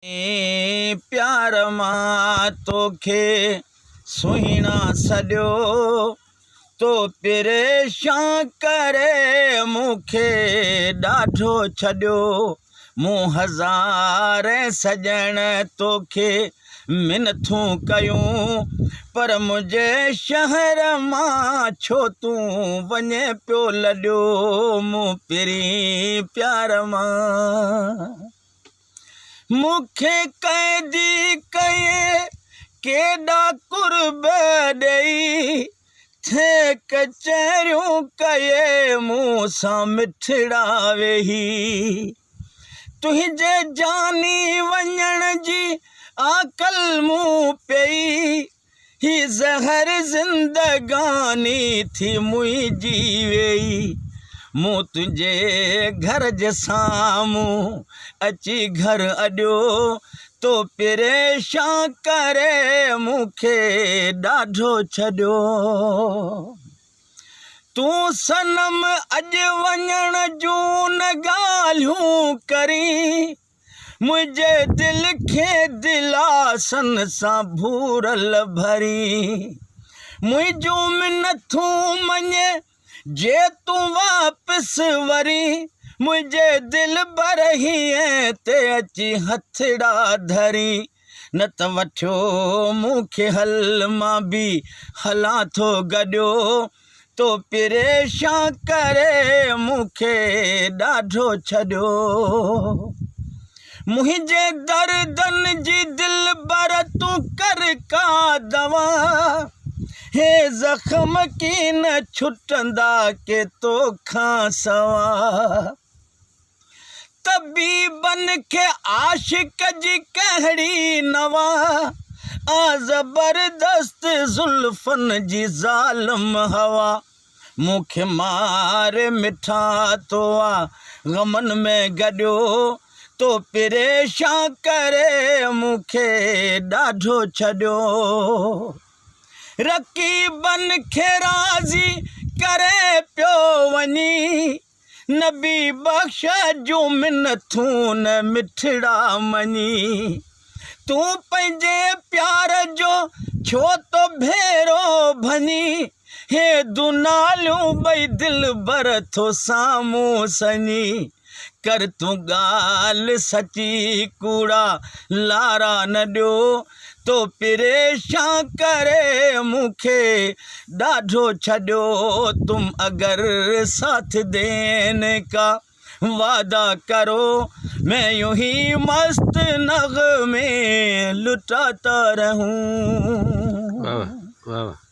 پيار مان توکي سهڻا سڏيو، تو پريشان ڪري مون کي ڏاڍو ڇڏيو. مون هزارين سڄڻ توکي منٿون ڪيون، پر منهنجي شهر مان ڇو تون وڃين پيو لڏيو. مون پرين پيار مان مون کي قيدي ڪيئي، ڪيڏا قرب ڏيئي، ٿي ڪچهريون ڪيئي مون سان مٺڙا ويهي. تنهنجي جاني وڃڻ جي عقل مون پيئي، هي زهر زندگاني ٿي منهنجي ويئي. مون تنهنجي گهر جي سامهون اچي گهر اڏيو، تو پريشان ڪري مون کي ڏاڍو ڇڏيو. تون صنم اڄ وڃڻ جون نه ڳالهيون ڪرين، منهنجي دل کي دلاسن سان ڀورل ڀرين. منهنجون منٿون مڃي جي تون واپس ورين، منهنجي دلبر هينئين تي اچي هٿڙا ڌرين. نه ته وٺيو مون کي هل مان به هلان ٿو گڏيو، تو پريشان ڪري مون کي ڏاڍو ڇڏيو. منهنجي دردن جي دلبر تون ڪر ڪا دوا، هي زخم ڪين ڇٽندا ڪي توکان سوا. طبيبن کي عاشق جي ڪهڙي نوا، آ زبردست زلفن جي ظالم هوا. مون کي ماري مٺا تو آ غمن ۾ گڏيو، تو پريشان ڪري مون کي ڏاڍو ڇڏيو. رقيبن کي راضي ڪري پيو وڃين، نبي بخش جون منٿون نه مٺڙا مڃي. تون پنهنجي پيار جو ڇو ٿو ڀيرو ڀڃين، هي دوناليون ٻئي دلبر ٿو سامهون سڃي. ڪر تون ڳالهه سچي ڪوڙا لارا نه ڏيو، تو پريشان ڪري مون کي ڏاڍو ڇڏيو. تم اگر ساٿ ديني ڪا وعده ڪرو، مين يون هي مست نغمي لٽاتا رهون. واھ واھ واھ.